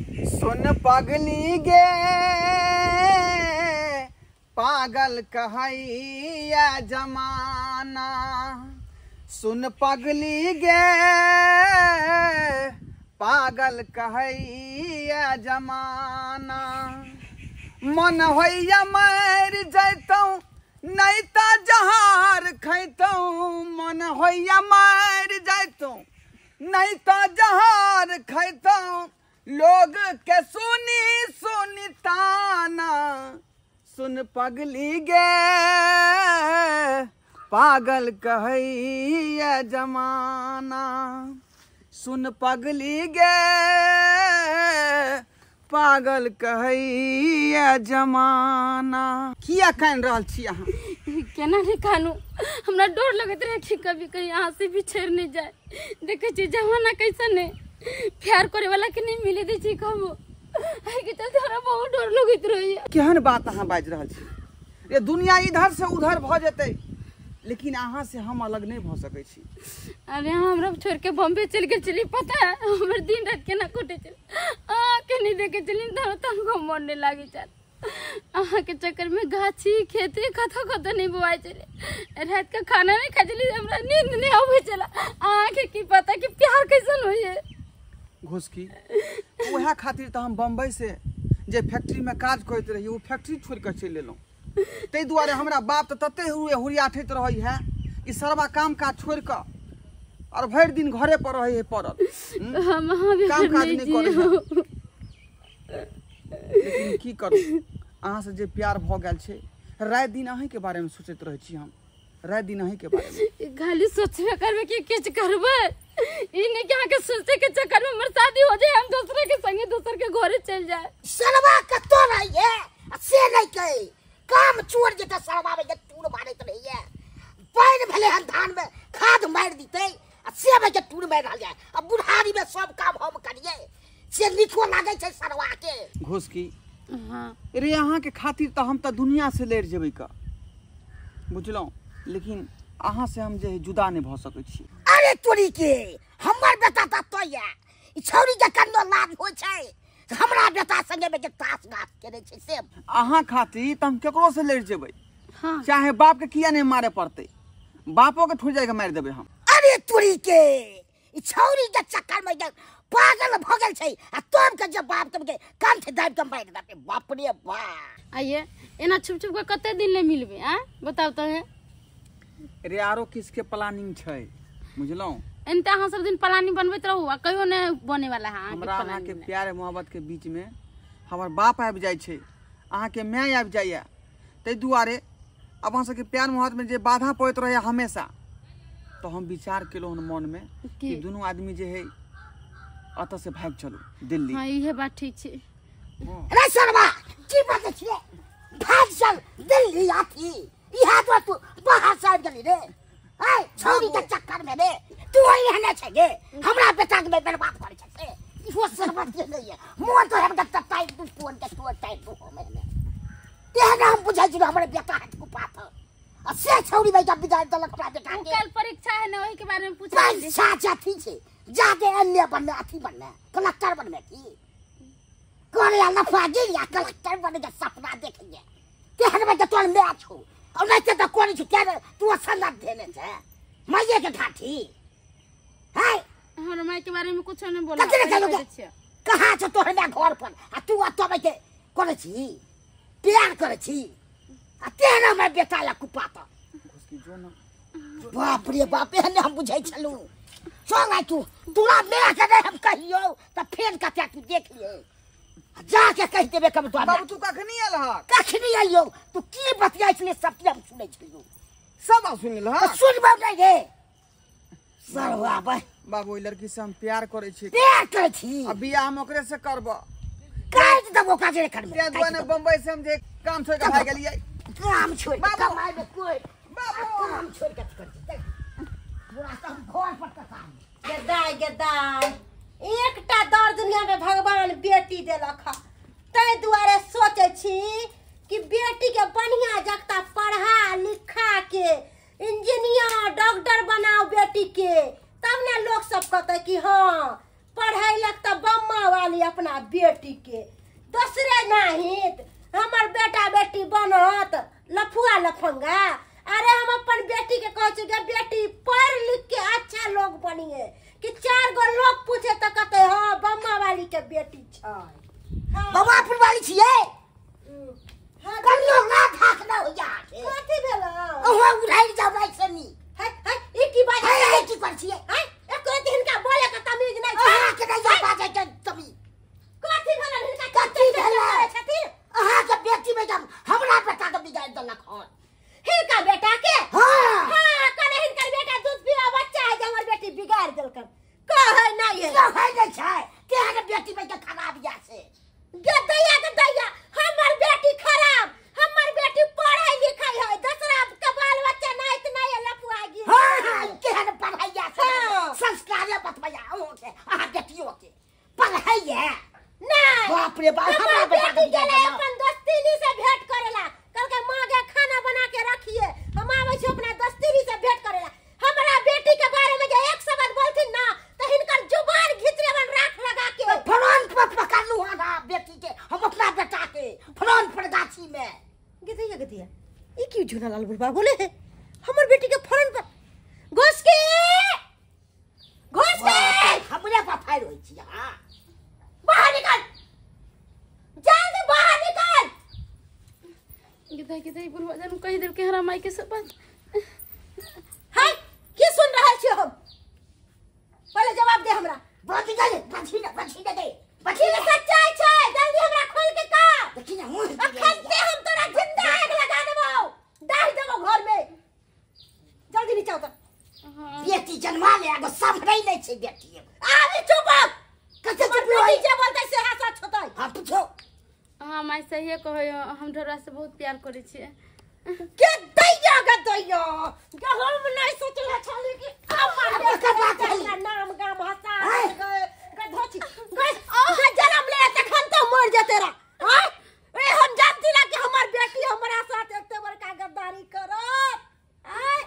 सुन पगली गे पागल कहैया जमाना, सुन पगली गे पागल कहैया जमाना। मन होइया मर जैतौं नहीं त जहार खैतौं, मन होइया मर जैतौं नहीं त जहार खैतौं। लोग के सुनी सुनी ताना, सुन पगली गे पागल कहैया जमाना, सुन पगली गे पागल कहैया जमाना। किया कान रहल छी अहाँ? केना नहीं कानू, हमरा डर लगैत रहे कि कभी कहीं अहाँ से बिछड़ नहीं जाए। देखे छी जमाना कैसन है, प्यार करे वाला के नहीं मिले दै छी कबो, एहि के चलते हमरा बहुत डर लगैत रहे। केहन बात अहाँ बाजि रहल छी रे, दुनिया इधर से उधर भ जेतै लेकिन अहाँ से हम अलग नहीं भ सकै छी। अरे अहाँ हमरा छोड़ के बॉम्बे चलि गेल छली, पता है हमर दिन रात केना कटै छल, अहाँ के नहीं देखे छली तऽ तनको मन नहीं लागै छल। अहाँ के चक्कर में गाछी खेती कतौ कतौ नहीं बोआइ छलै, रात के खाना नहीं खाइ छली, हमरा नींद नहीं आबै छल। अहाँ के की पता कि प्यार कैसन होइ है। घोसकी वएह खातिर तऽ हम बम्बई से जे फैक्ट्री में काज करैत रही ओ फैक्ट्री छोड़ के चलि एलहुँ। ताहि दुआरे हमरा बाप तऽ तते हुरियाठैत रहै है कि सरबा काम काज छोड़ कऽ और भरि दिन घरे पर रहै है पड़ल, काम काज नहीं करै है। लेकिन की करू, अहाँ से जे प्यार भऽ गेल छै राति दिन अहीं के बारे में सोचैत रहै छी हम, राति दिन अहीं के बारे में खाली सोचबे करबै कि किछु करबै, ई नहीं कि अहाँ के सोचे के चक्कर में हमर शादी हो जाए, हम दोसरे के संगे दोसर के घरे चलि जाए। सरबा कतौ रहैये से नहीं कही, काम चोर जेता सरबा में टूर मारैत रहैये, पानि भेलै हन धान में खाद मारि दितै आ से में टूर मारि रहल जाय, आ बुढ़ारी में सब काम हम करियै से नीको लागै छै सरबा के। घोसकी हाँ रे, अहाँ के खातिर तऽ हम तऽ दुनिया से लड़ि जेबै का बुझलहुँ, लेकिन अहाँ से हम जे जुदा नहीं भऽ सकै छी। अरे तोरी के हमर बेटा तऽ तो या ई छौरी के कन्नो लाज होइ छै, हमरा बेटा संगे में के तास गाछ केने छै से। अहाँ खातिर तऽ हम केकरो से लड़ि जेबै। हाँ। चाहे बाप के किया नहीं मारे पड़तै, बापो के ठुर जाके मारि देबै हम। अरे तोरी के ई छौरी के चक्कर में पागल भऽ गेल छै आ तोम के जे बाप तोम के कंठ दाबि के मारि देबै, बाप रे बाप। आइए एना छुप छुप के कते दिन ले मिलबै आ बताउ तऽ है। रे आरो किसके प्लानिंग छै बुझलहुँ, एनते अहाँ सब दिन प्लानिंग बनबैत रहू आ कहियो नहि बने वाला है। हमरा अहाँ के प्यार मोहब्बत के बीच में हमर बाप आबि जाइ छै, अहाँ के my आबि जाइए, ताहि दुआरे अब अहाँ सबके प्यार मोहब्बत में जे बाधा पड़ैत रहैए हमेशा, तो हम विचार केलहुँ हन मन में कि दुनू आदमी जे है अतऽ से भागि चलू दिल्ली। हाँ इहे बात ठीक छै। अरे सरबा की बात छियै, भागि चल दिल्ली अथी इहा तो तू बाहर से आबि गेली रे, ऐ छौरी के चक्कर में रे तू एहने छै गे, हमरा बेटा के बर्बाद करै छै से इहो सरबत के नहीं है, मोन तो हम तक टाइट दू फोन के तोड़ टाइट दू हम एहने तेहन हम बुझै छी हमरे बेटा हाथ को पाथ आ से छौरी भाई बिगाड़ देलक हमरा बेटा के। कल परीक्षा है ना ओहि के बारे में पूछै। परीक्षा जाथी छै जाके अन्य बनने अथी बनने कलेक्टर बनने की करे या लफा गिर या कलेक्टर बनने के सपना देखेंगे तेहन में तोर my छौ और नहीं तो कोन छै के तू सन्नत देने छै माइये के ढाठी है। हमर my के बारे में कुछ नहीं बोला। कहाँ छ तोहर my घर पर आ तू अतबै के करै छी प्यार करै छी आ तेहन हमर बेटा या कुपात। बाप रे बाप एहन हम बुझै छलहुँ। चल आइ तू तोरा my के नहि हम कहियौ तऽ फेर कते तू देख लियै जाके कहि देबै कब तोरा। बाबू तू कखनी आयल हँ? कखनी आइयौ, तू की बतियाइ छलै सब हम सुनै छलियौ। सब बात सुनि लेलह? सुनबौ नहि रे सरवा बा। बाबू ओहि लड़की से हम प्यार करै छी। प्यार करै छी? आ बियाह हम ओकरे से करब। काटि देबौ ओकरा जे करबै। तें दुआरे बम्बई से हम जे काम छोड़ि के भागि गेलियै। काम छोड़ि के कमाइ मे कोइ बाबू काम छोड़ि के कर देतै पूरा सब घर पर के काम। गेदाय गेदाय एकटा दर दुनिया में भगवान बेटी देलक ह, ताहि दुआरे सोचै छी कि बेटी के बढ़िया जगता पढ़ा लिखा के इंजीनियर डॉक्टर बनाओ बेटी के, तब ने लोग सब कहते कि हाँ पढ़ैलक तऽ बम्मा वाली अपना बेटी के दोसरे नाहित हमर बेटा बेटी बनत लफुआ लफंगा। अरे हम अपन बेटी के कहै छी बेटी पढ़ लिख के अच्छा लोग बनिए कि चार गो लोग पूछे तऽ कहते हाँ बम्मा वाली के बेटी छै। बम्मा वाली छियै कहियो ना थाक ना हो जा कथी भेल ओहो उठाइ जाउ राइ से नी है है ई की बात है है की कर छियै है एको दिन हिनका बोले के तमीज नै छै। अहाँ के नै बाजै के तमीज कथी भेल हिनका कथी भेल छथिन अहाँ के बेटी में जब हमरा बेटा के बिगाड़ देलक हन हिनका बेटा के। हां हां कने हिनकर बेटा दूध पीवा बच्चा है जे हमर बेटी बिगाड़ देलकन कहै नै है कहै नै छै केहन बेटी में के खराब या से गे दैया के दैया हमर बेटी खराब हमर बेटी पढ़ाई लिखाई है दूसरा के बाल बच्चा नाइत नै लफुआ गी। हां हां केहन पढ़ाईया से संस्कार बतबैया अहो के अहाँ बेटियो के पढ़ाईया नै। बाप रे बाप हमरा बेटा बेटी गेलै अपन दोस्तीनी से भेंट करेला कल के मां के खाना बना के रखिए हम आबै छी अपना दोस्तीनी से भेंट करेला। हमरा बेटी के बारे में जे एक शब्द बोलथिन ना त हिनकर जुबान घिच लेबन राख लगा के फरन पर पकड़लू हन बेटी के हम अपना बेटा के फरन पर गाछी में गधिया गधिया ई क्यों झूना लाल बुढ़बा बोले है हमर बेटी के फरन पर घुस के घुस के हमरे पर फायर होई छी। हां बाहर निकल जल्दी बाहर निकल। गधा गधा बुढ़बा जानू कहि देलकै हमरा माई के सब बात। है की सुन रहल छी हम पहले जवाब दे हमरा। बच गई बची ना बची ना दे बची ना सच्चाई छै जल्दी हमरा खोल के का देखी ना मुंह अखन ते हम तोरा जिंदा आग लगा देबौ डाल देबौ घर में जल्दी नीचा उतर। बेटी जन्मा ले एगो संभरै नै छै बेटी आबे चुप कते चुप होई जे बोलतै से हाथ छोतै। हां पूछो। हां my सही कहै हम ढोरा से बहुत प्यार करै छियै। के दैया गे दैया गे हम नै सोचले छली कि हमर बेटा नाम गाम हसा गए गधो छी गए जन्म ले तखन तो मर जेते रा। हां ए हम जानती ना कि हमर बेटी हमरा साथ एते बड़का गद्दारी करत। आय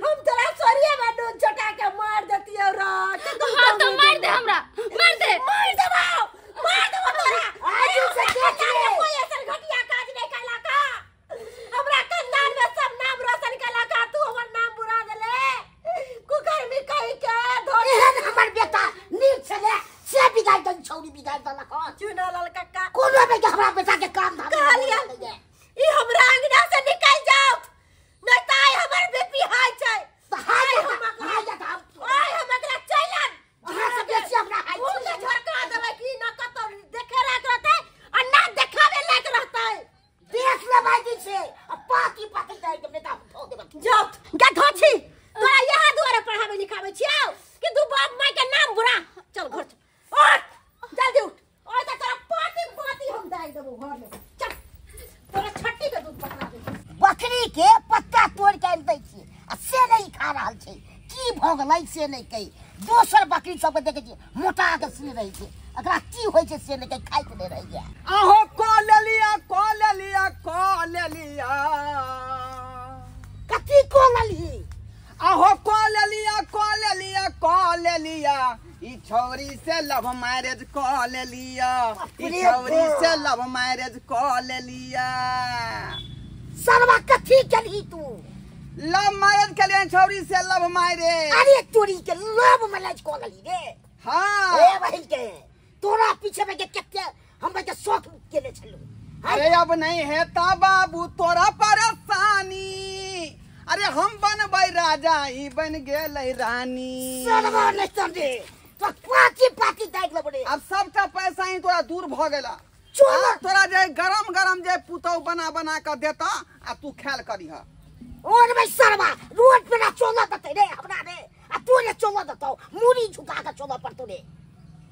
हम तोरा सरिये में नून चटा के मार देतियो रा। हां तो मार दे हमरा मार दे मार देबो मार देबो तोरा। आज से देख ले कोई ऐसा घटिया काज नहीं कैला का हमरा खानदान में सब नाम रोशन कैला का तू हमर नाम बुरा देले कुकर्मी कहि के धोनी। एहन हमर बेटा नीक छले से बिगाड़ दन छौरी बिगाड़ देलक हन चुना लाल कक्का कोनो बेटा हमरा बेटा के काम धाम कहलिया ई हमरा अंगना से निकल जाओ नहीं त आइ हमर बीपी हाई छै त हाई हाई जात हम आइ हम एकरा चलन अहाँ सब बेसी हमरा हाई मुंह के झरका देबै कि न कतौ देखे लायक रहतै आ ना देखाबे लायक रहतै। देख लेबै जी से आ पाकी पाकी जाय के बेटा ठोक देबै जाओ गधो छी तोरा यहाँ दुआरे पढ़ाबै लिखाबै छियौ कि दू बाप माय के नाम बुरा। चल घर चल उठ जल्दी उठ ओइ त तोरा पाती पाती हम दाइ देबौ घर में चल तोरा छट्टी के दूध पकड़ा दे। बकरी के पत्ता तोड़ के आनि दै छी आ से नहीं खा रहल छै की भऽ गेलै से नहीं कही दोसर बकरी सबके देखै छी मोटा के से रहै छै एकरा की होइ छै से नहीं कही खाइत नहि रहैया। अहो कऽ लेलिया कऽ लेलिया कऽ लेलिया कथी कऽ लेलही। अहो कऽ लेलिया कऽ लेलिया कऽ लेलिया ई छौरी से लव मैरिज कऽ लेलिया ई छौरी से लव मैरिज कऽ लेलिया। सरवा कथी केलही तू लव मैरिज केलियन छौरी से लव मैरिज। अरे तोरी के लव मैरिज कऽ लेलही रे। हां ए बहिन के तोरा पीछे में के कते हम के शौक केने छलू। अरे अब नहीं है ता बाबू तोरा परेशानी अरे हम बनबै राजा ई बन गेलै रानी। सरवा नहीं तंदे तो पाची पाची दाइ लेबो रे। अब सबटा पैसा ही तोरा दूर भ गेला। चल तोरा जे गरम गरम जे पुतौ बना बना के देता आ तू ख्याल करीह। और भाई सरवा रोड पे ना चल देतै रे हमरा रे आ तू ने चल देतौ मुरी झुका के चल पड़तौ रे।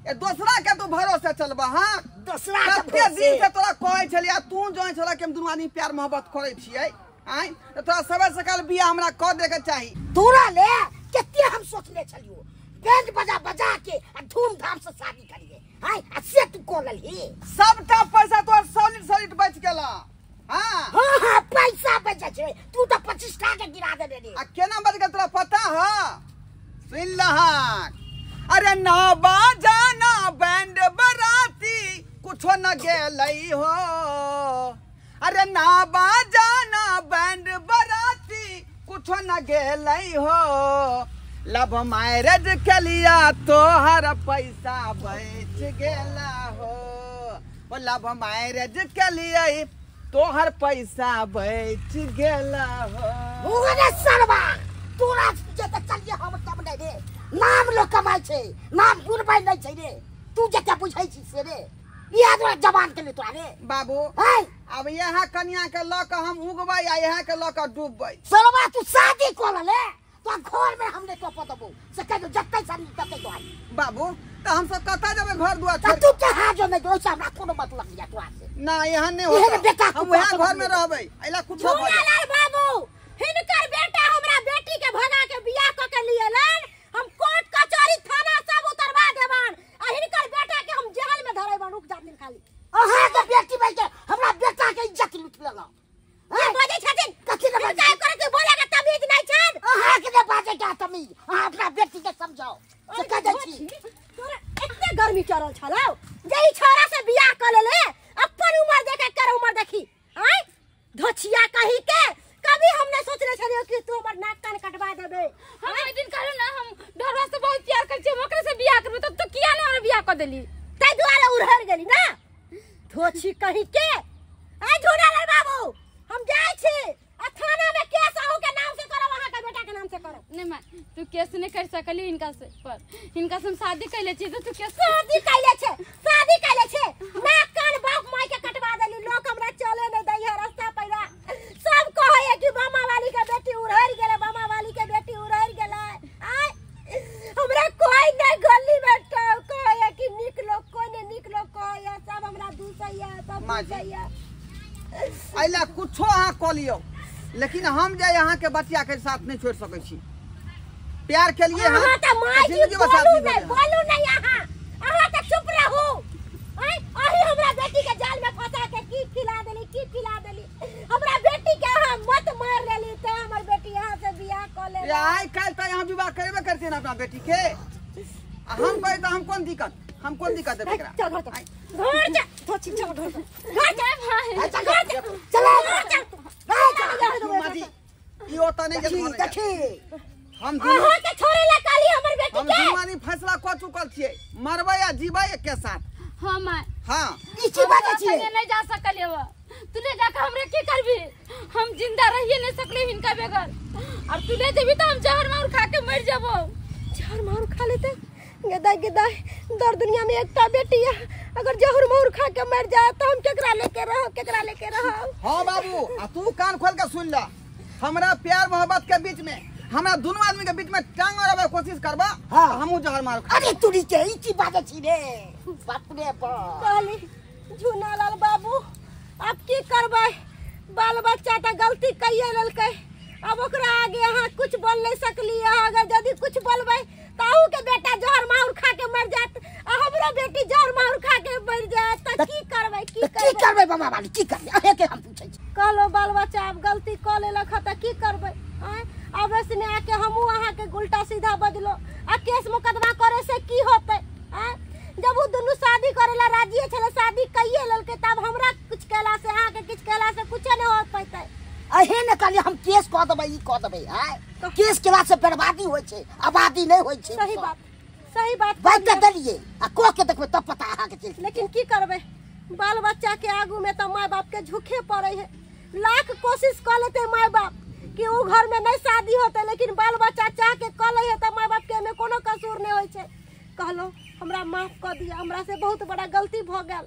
ए दोसरा के तू भरोसे चलबा। हां दोसरा के कते दिन से तोरा कहै छलिया तू जोइ छला कि हम दुनू आदमी प्यार मोहब्बत करै छियै आइ त तोरा सबे सकाल बियाह हमरा क दे के चाही। तोरा ले कते हम सोचने छलियो बैंड बजा बजा के आ धूमधाम से शादी करिए हाय आ से तू को ललही सबटा पैसा तोर सॉलिड सॉलिड बच गेला। हां हां हां पैसा बच छै तू त 25 टाका गिरा देने रे। आ केना बच गेल तोरा पता ह सुन लहक। अरे ना बाजाना बैंड बराती कुछो न गेलई हो। अरे ना बाजाना बैंड बराती कुछो न गेलई हो। लव मैरिज के लिया तोहर पैसा बच गेला हो। ओ लव मैरिज के लिए तोहर पैसा बच गेला हो। ओरे सरवा तोरा जते चलिए हम तब नहीं रे। नाम लोग कमाई छे, नाम गुरबाई नहीं छे रे। तू जते बुझै छी से रे। इहा तोरा जवान के ले तोरा रे बाबू। अब यहाँ कन्या के ल के हम उगबै आ यहाँ के ल के डूबबै। सरवा तू शादी कर ले तो घर में हमने तो पतबो से कह जत्ते सानी तत्ते तो आई बाबू। तो हम सब कता जेबै घर दुआर छोड़ तू कहां जो नहीं ओइसा हमरा कोनो मतलब नहीं तोरा से ना। यहाँ नहीं होता, हम वहां घर में रहबै। एला कुछ हो झूलालाल बाबू हिनकर बेटा हमरा बेटी के भगा के बियाह क के लियलन। हम कोर्ट कचहरी थाना सब उतरवा देबन आ हिनकर बेटा के हम जेल में धरेबन। रुक जातिन खाली अहाँ के बेटी भाई के हमरा बेटा के इज्जत लूट लेलौ। बजै छथिन कथि न बजै करे बोले के तमीज नहीं छन। अहाँ के ने बाजे के तमीज। अहाँ अपना बेटी के समझाओ से कह दै छी। तोरा एते गर्मी चढ़ल छलौ जे ई छोरा से बियाह क लेले। अपन उम्र देख के उम्र देखी आय धोछिया कही के। कभी हमने सोचले छलियो कि तू हमर नाक कान कटवा देबे। हम एक दिन कहलु ना हम ढोरवा से बहुत प्यार करै छी, हम ओकरे से बियाह करबै, तब तो किया ना हमरा बियाह क देली। तै दुआरे उड़हर गेली ना धोछी कही के। आय झूलालाल बाबू हम जाय छी आ थाना में केस अहू के नाम से करब, अहाँ के बेटा के नाम से करब। नहीं मां तू केस नहीं कर सकली हिनका से, पर हिनका से हम शादी कैले छी तो तू केस शादी कैले छे, शादी कैले छे। नाक कान बाप माई के कटवा देली। लोग हमरा चले नहीं दै है रास्ता पैरा। सब कहै है कि बामा वाली के बेटी उड़हर गेलै, बामा वाली के बेटी उड़हर गेलै। आय हमरा कोई नहीं गली में कहै है कि नीक लोग कोई नहीं, नीक लोग कहै है सब हमरा दूसै है, सब दूसै है। अइला कुछो अहाँ कऽ लियौ लेकिन हम जे अहाँ के बचिया के साथ नहीं छोड़ सकै छी। प्यार के लिए अहाँ त माय जी बोलू नहीं, बोलू नहीं अहाँ, अहाँ त चुप रहू। आय अही हमरा बेटी के जाल में फंसा के की खिला देली, की खिला देली। हमरा बेटी के अहाँ मत मार लेली त हमर बेटी अहाँ से बियाह क ले। आइ काल्हि त यहाँ विवाह करबे करथिन अपना बेटी के। आ हम कहै त हम कोन दिक्कत, हम कोन दिक्कत देबै एकरा। चल घर चल, घर चल, धोछी चल घर चल, घर चल भाई, चल घर चल, चल चल। माजी ई ओता नहीं देखी देखी हम अहाँ के छोड़े ला काली हमर बेटी हम के। दुनू आदमी फैसला क चुकल छियै, मरबै आ जीबै एके साथ। हां मां हां ई की बात छियै? नहीं जा सकलियै तू ले जाके हमरे की करबी? हम जिंदा रहिए नहीं सकले हिनका बगैर। और तू ले जेबी त हम जहर मार खा के मर जबो। जहर मार खा लेते गदा गदा दर दुनिया में एकटा बेटी है, अगर जहर मार खा के मर जाए तो हम केकरा लेके रहो, केकरा लेके रहो। हां बाबू आ तू कान खोल के सुन ला, हमरा प्यार मोहब्बत के बीच में हमरा दोनों आदमी के बीच में टांग अड़ावे कोशिश करबा। हां हमहु जहर मार खा। अरे तुरी के ई की बात छी रे बाप रे बाप। कहली झूनालाल बाबू अब की करबै, बाल बच्चा त गलती कइए लेलकै। अब ओकरा आगे अहाँ कुछ बोल नहीं सकली। अगर यदि कुछ बोलबै त अहू के बेटा जहर मार खा के मर जात आ हमरो बेटी जहर मार खा के मर जात त की करबै, की करबै, की करबै बाबा वाली की करबै अहे के हम पूछै छी। कहलो बाल बच्चा अब गलती क लेलक त की करबै। आय अब ऐसने आके हमहू अहाँ के उल्टा सीधा बजलो आ केस मुकदमा करे से की होतै। आय जब वो दोनों शादी करेला राजी छले, शादी कइए लेलकै तब हमरा कुछ कहला से अहाँ के किछ कहला से कुछ नहीं हो पैतै। अहे ने कहलियै हम केस कऽ देबै ई कऽ देबै। आय केस केला से बर्बादी होइ छै, आबादी नहीं होइ छै। सही बात, सही बात बात तऽ देलियै आ कऽ के देखबै तब पता अहाँ के चलि। लेकिन की करबै बाल बच्चा के आगू में तऽ माय बाप के झुके पड़ै है। लाख कोशिश कऽ लेतै माय बाप कि उ घर में नहीं शादी होतै, लेकिन बाल बच्चा चाह के कऽ लै है तऽ माय बाप के एहिमे कोनो कसूर नहीं होइ छै। कहलो हमरा माफ कऽ दिअ, हमरा से बहुत बड़ा गलती भऽ गेल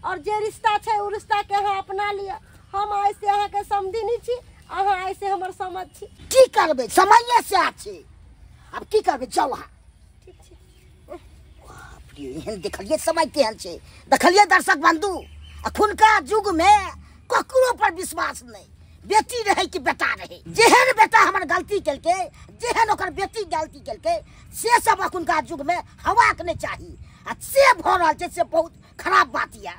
और जे रिश्ता छै उ रिश्ता के अहाँ अपना लिअ। हम आइ से अहाँ के समधिनी छी, अहाँ आइ से हमर समझ छी। की करबै समये से छी, अब की करबै जाउ अहाँ। ठीक छै। बाप रे एहन देखलियै समय केहन छै। देखलियै दर्शक बंधु अखुनका युग में ककरो पर विश्वास नहीं, बेटी रहे कि बेटा रहे। जेहन बेटा हमर गलती केलकै, जेहन ओकर बेटी गलती केलकै, से सब अखुनका युग में हवा के नहीं चाही आ से भऽ रहल छै, से बहुत खराब बात यऽ।